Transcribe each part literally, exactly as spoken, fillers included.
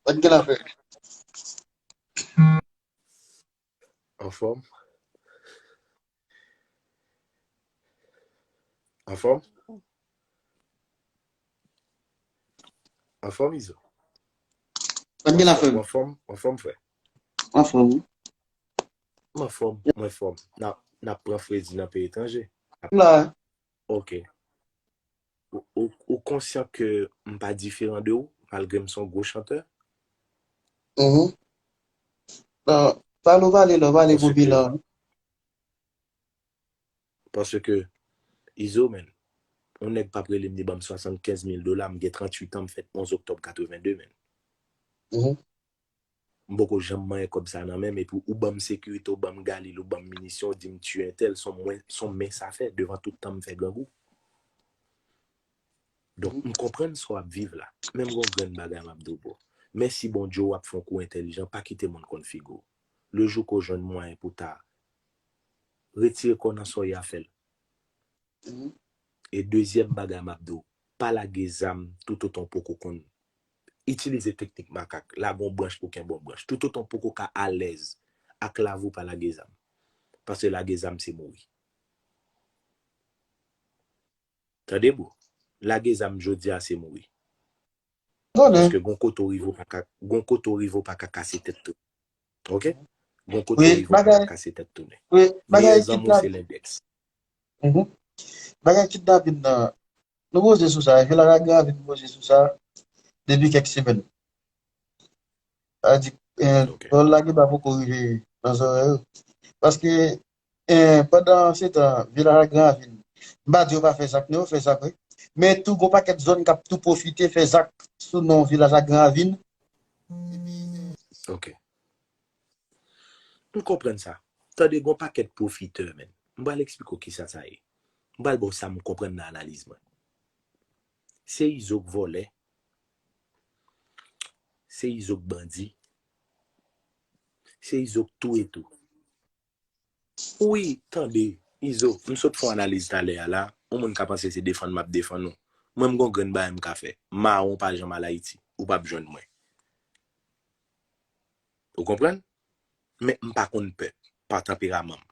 Sa k gen la fè? Anfòm? Anfòm? Anfòm, Izo? Sa k gen la fè? Anfòm, anfòm, frè? Anfòm. M anfòm, mwen fòm. N ap, n ap pran fredi nan peyi etranje. La. Ok. Ou, ou, ou konsyan ke m pa diferan de ou, malgre m se yon gwo chantè? Mhm. Non, pale ou pale la, ou pale pou bilan. Paske Izo, men, yon nèg p ap rele m, li ban m swasannkenz mil dola, m gen tranntuit an, m fèt onz oktòb katrevenndez, men. Mhm. M poko janm manyen kòb sa nan men m, epi ou ban m sekirite, ou ban m galil, ou ban m minisyon, ou di m tiye entèl, se yon mwen, se yon men sa fè, devan tout tan m fè grangou. Donk, m konprann sa w ap viv la. Men m gon grenn bagay m ap di w, bro. Mèsi Bondye, w ap fè yon kou entèlijan, pa kite moun konn figi w. Le jou ke w jwenn mwayen pou ta retire kò w nan sa w ye a, fè l. E dezyèm bagay m ap di w, pa lage zam toutotan w poko konn itilize teknik makak, lage yon branch pou kenbe yon branch. Toutotan w poko ka alèz ak lavi w, pa lage zam. Paske lage zam se mouri. Tande, bro. Lage zam jodi a se mouri. Paske gon kote w rive w pa ka, gon kote w rive w pa ka kase tèt tou. Ok? Gon kote w rive w pa ka kase tèt tounen. Meyè zanmi w se lendèks. Bagay kidnapin nan, nou poze sou sa, Vila Lagravin poze sou sa depi kèk semèn. Sa di, lè w lage pa poko rive nan zòrèy yo. Paske, pandan se tan, Vila Lagravin, m pa di yo pa fè zak, non, yo fè zak, wi. Men tou, gon pakèt zòn k ap tou pwofite fè zak sou non Vila Lagravin. Ok. M konprann sa. Tande, gon pakèt pwofitè, men. M pral eksplike w kisa sa ye. M pral ba w sa m konprann nan analiz mwen. Se Izo k vòlè. Se Izo k bandi. Se Izo k touye tou. Wi, tande, Izo, m sot fè yon analiz talè a la, yon moun ka panse se defann m ap defann ou. Mwen, m gon grenn bagay m ka fè. Mawon pa janm al Ayiti, ou p ap jwenn mwen. Ou konprann? Men m pa konn pè, pa tanperaman m.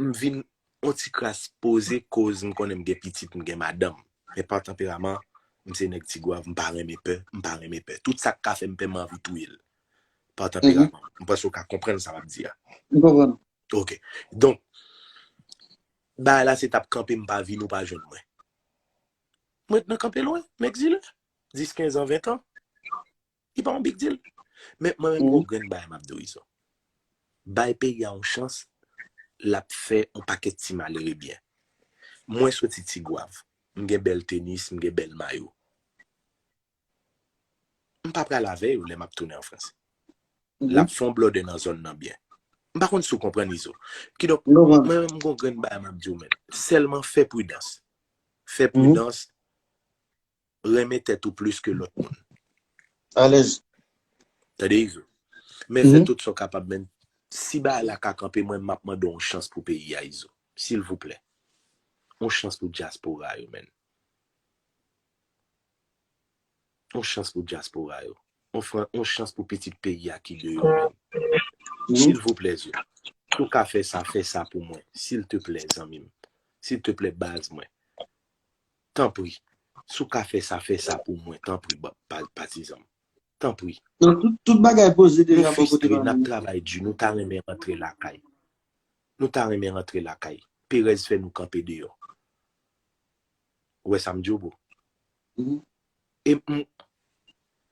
M vin yon ti kras poze koz m konnen m gen pitit, m gen madanm. Men pa tanperaman, m se nèg Tigwav, m pa renmen pè, m pa renmen pè. Tout sa k ka fè m pè, m anvi touye l. Pa tanperaman. M panse w ka konprann sa m ap di a. M konprann. Ok. Donk, bagay la se t ap kanpe, m pa vin, ou pa jwenn mwen. Mwen ret nan kanpe lwen, m egzile. Dis, kenz an, ven an. Li pa yon big deal. Men mwen menm, gon grenn bagay m ap di w, Izo. Bay peyi a yon chans, l ap fè yon pakèt ti malere byen. Mwen soti Tigwav. M gen bèl tenis, m gen bèl mayo. M pa pral avè yo lè m ap tounen an Frans. L ap fè yon blòdè nan zòn nan byen. M pa konn si w konprann, Izo. Kidonk, mwen menm, m gon grenn bagay m ap di w, men. Sèlman fè pridans. Fè pridans. Renmen tèt ou plis ke lòt moun. Alèz. Tande, Izo. Men fè tout sa w kapab, men si bagay la ka kanpe, mwen, m ap mande w yon chans pou peyi a, Izo. Silvouplè. Yon chans pou dyaspora yo, men. Yon chans pou dyaspora yo. Yon fran, yon chans pou pitit peyi a ki deyò, men. Silvouplè, Zo. Si w ka fè sa, fè sa pou mwen. Silteplè, zanmi m. Silteplè, baz mwen. Tanpri. Si w ka fè sa, fè sa pou mwen. Tanpri, ba, pa, patizan m. Tanpri. Non, tout, tout bagay poze deja bò kote pa nou. N ap travay di, nou ta renmen rantre lakay. Nou ta renmen rantre lakay. Perèz fè nou kanpe deyò. Ou wè sa m di w, bro? E m,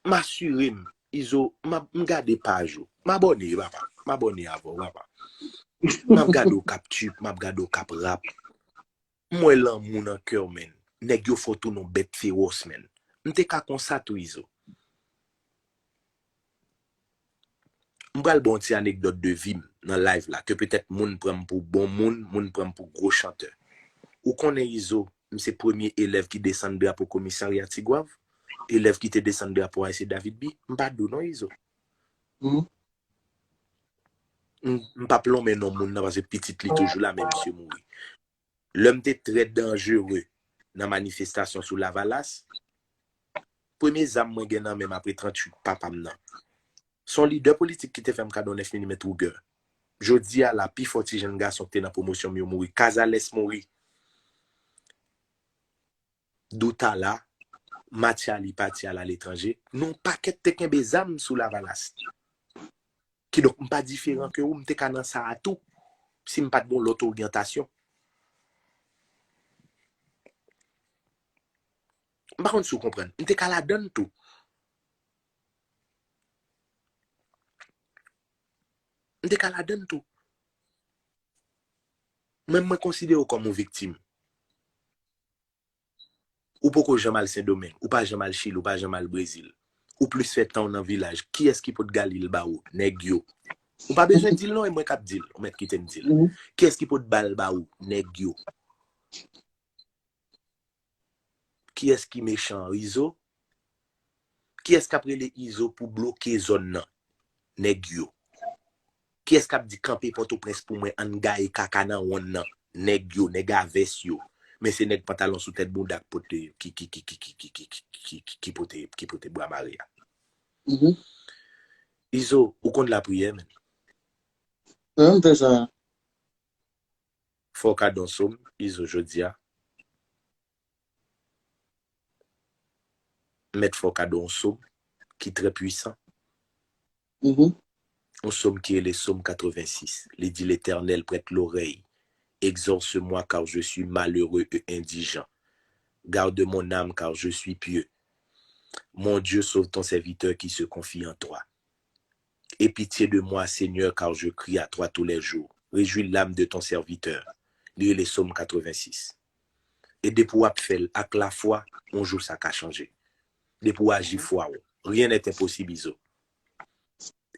m asire m, Izo, m ap, m gade paj ou. M abòne, papa. M abòne avè w, papa. M ap gade w k ap trip, m ap gade w k ap rap. M wè lanmou nan kè w, men. Nèg yo fè w tounen yon bèt fewòs, men. M te ka konsa tou, Izo. M pral ba w yon ti anekdòt de vi m nan live la, ke petèt moun pran m pou bon moun, moun pran m pou gwo chantè. Ou konnen, Izo, m se premye elèv ki desann drapo komisarya Tigwav, elèv ki te desann drapo a se David B. M pa di w non, Izo. M, m p ap lonmen non moun nan, paske pitit li toujou la, men misye mouri. Lè m te trè danjere nan manifestasyon sou Lavalas, Premye zam mwen gen nan men m apre tranntuit papa m nan. Se yon lidè politik ki te fè m kado nèf milimèt Ruger. Jodi a la, pi fò ti jenn gason ki te nan pwomosyon m yo mouri. Kazales mouri. Doutala, Mathiali pati al aletranje. Nou pakèt te kenbe zam sou Lavalas. Kidonk, m pa diferan ke ou, m te ka nan sa a tou, si m pa t gen yon lòt oryantasyon. M pa konn si w konprann. M te ka ladann tou. M te ka ladann tou. Mwen, mwen konsidere w kòm yon viktim. Ou poko janm al Sendomeng, ou pa janm al Chili, ou pa janm al Brezil. Ou plis fè tan w nan vilaj. Kiyès ki pot Galil ba ou? Nèg yo. Ou pa bezwen di l non, e mwen k ap di l. Ou mèt kite m di l. Kiyès ki pot bal ba ou? Nèg yo. Kiyès ki mechan an? Izo? Kiyès k ap rele Izo pou bloke zòn nan? Nèg yo. Kiyès k ap di kanpe Pòtoprens pou mwen, ann gaye kaka nan wonn nan? Nèg yo, nèg a vès yo. Men se nèg pantalon sou tèt bounda k pote, ki, ki, ki, ki, ki, ki, ki, ki, ki, ki pote, ki pote bwa mare a. Izo, ou konn lapriyè, men. Fè w kado yon sòm, Izo, jodi a. Mèt fè w kado yon sòm ki trè pwisan. Yon sòm ki rele Sòm katrevensis. Li di, L'Éternel, prête l'oreille, exauce-moi, car je suis malheureux et indigent. Garde mon âme, car je suis pieux. Mon Dieu, sauve ton serviteur qui se confie en toi. Aie pitié de moi, Seigneur, car je crie à toi tous les jours. Réjouis l'âme de ton serviteur. Li rele Sòm katrevensis. E depi w ap fè l ak lafwa, yon jou sa ka chanje. Depi w aji fwa w, rien n'est impossible, Izo.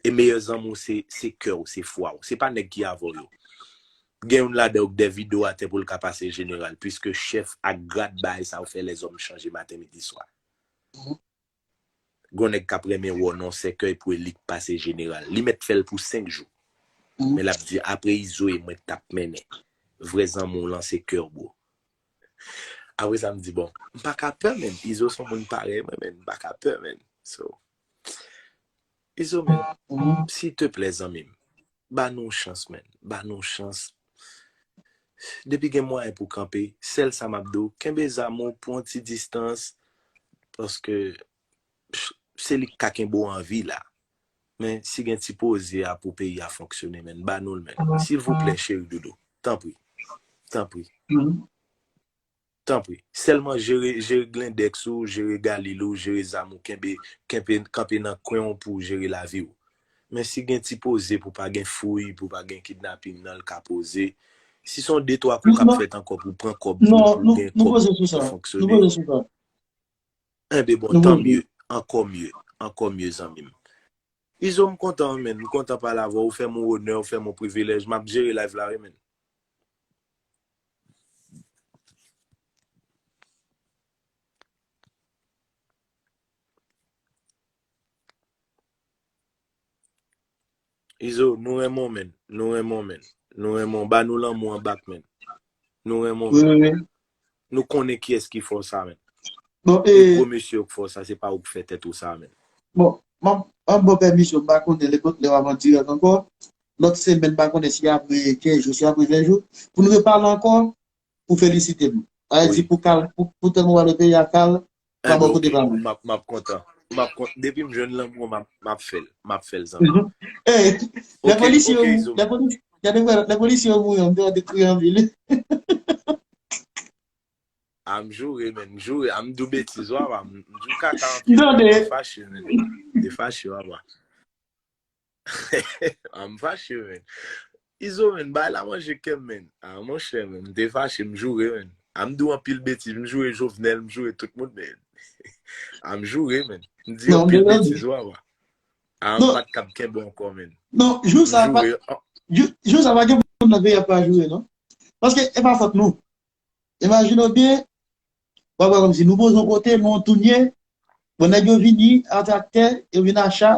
E meyè zanmi w se, se kè w, se fwa w. Se pa nèg ki avè w yo. Gen youn ladan yo k dèyè rido atè pou l ka pase jeneral, piske chèf ak grad bagay sa yo fè lèzòm chanje maten, midi, swa. Gon nèg k ap renmen wè w nan sèkèy pou elit pase jeneral. Li mèt fè l pou senk jou. Men l ap di, apre Izo e mwen t ap mennen. Vrè zanmi w lan se kè w, bro. Apre sa, m di, bon, m pa ka pè, men. Izo se yon moun parèy mwen, men. M pa ka pè, men. So, Izo, men, silteplè, zanmi m, ba nou yon chans, men. Ba nou yon chans. Depi gen mwayen pou kanpe, sèl sa m ap di w, kenbe zam ou, pran ti distans, paske se li k ka kenbe w an vi la. Men si gen ti poze a pou peyi a fonksyone, men, ba nou l, men. Silvouplè, cheri doudou. Tanpri. Tanpri. Tanpri. Sèlman jere, jere glendèks ou, jere galil ou, jere zam ou, kenbe, kenbe, kanpe nan kwen w pou w jere lavi w. Men si gen ti poze pou pa gen fouy, pou pa gen kidnaping nan, l ka poze. Si se yon de twa kou k ap fèt ankò pou pran kòb, pou, pou gen kòb ki fonksyone. Enben bon, tan mye, ankò mye, ankò mye, zanmi m. Izo, m kontan, men, m kontan pale avè w, ou fè m yon onè, ou fè m yon privilèj, m ap jere live la, wi, men. Izo, nou renmen w, men. Nou renmen w, men. Nou renmen w. Ba nou lanmou an bak, men. Nou renmen w, men. Nou konnen kiyès ki fè w sa, men. Bon, e gwo mesye yo k fè w sa, se pa ou k fè tèt ou sa, men. Bon, m ap, m ap ba w pèmisyon, m pa konnen lè, lè w ap an dirèk ankò. Lòt semèn, m pa konnen si apre kenz jou, si apre ven jou, pou nou repale ankò, pou felisite m. Sa vle di pou kal, pou, pou tèlman w ale peyi a kal, pa bò kote pa mwen. M ap, m ap kontan. M ap kontan. Depi m jwenn lanmou, m ap, m ap fè l. M ap fè l, zanmi. Ey, lè polisye yo, lè polisye, gade mwen, lè polisye yo mouri, m te kriye anpil. A, m joure, men, m joure. A, m di w betiz, wa, wa. M di w kaka anpil, men. M te fache, men. M te fache, wa, wa. A, m fache, men. Izo, men, bay la manje kè m, men. A, monchè, men, m te fache, m joure, men. A, m di w anpil betiz, m joure Jovenel, m joure tout moun, men. A, m joure, men. M di anpil betiz, wa, wa. A, m pa t kab kenbe ankò, men. Non, jou sa, jou, jou sa, pa gen moun nan peyi a pa joure, non. Paske e pa fòt nou. Imajine w byen, w ap wè kòmsi nou poze yon kote, nou antounye, bon, nèg yo vini a traktè, yo vin a cha,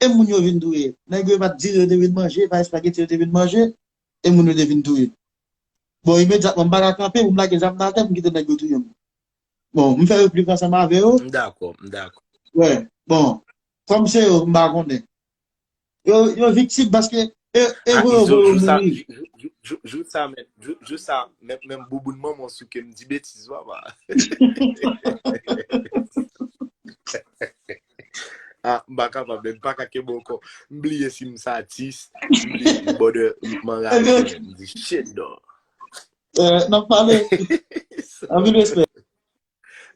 e moun yo vin touye. Nèg yo pa t dire yo te vin manje, pa espageti yo te vin manje, e moun yo te vin touye. Bon, imedyatman, m pa ka kanpe pou m lage zam nan atè, pou m kite nèg yo touye m. Bon, m fè replik ansanm avè yo. M dakò, m dakò. Wè, bon, kòm se yo, m pa konnen. Yo, yo viktim paske e, e Ah, voye Izo, voye jou sa, mouri. Jou, jou, jou, jou sa, men, jou, jou sa, men, men bouboun manman sou ke m di betiz, papa. Ah, m pa kapab, men m pa ka kenbe ankò. M bliye si m satis, m bliye m bòdè, m anraje, men m di shit, dog. Euh, n ap pale. Anpil respè.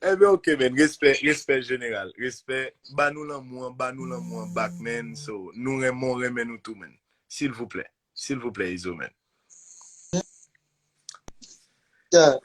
Ebyen, ok, men, respè, respè jeneral, respè, ba nou lanmou an, ba nou lanmou an back, man, so, nou renmen, renmen nou tou, man, silvouplè, silvouplè, Izo, man. Yeah.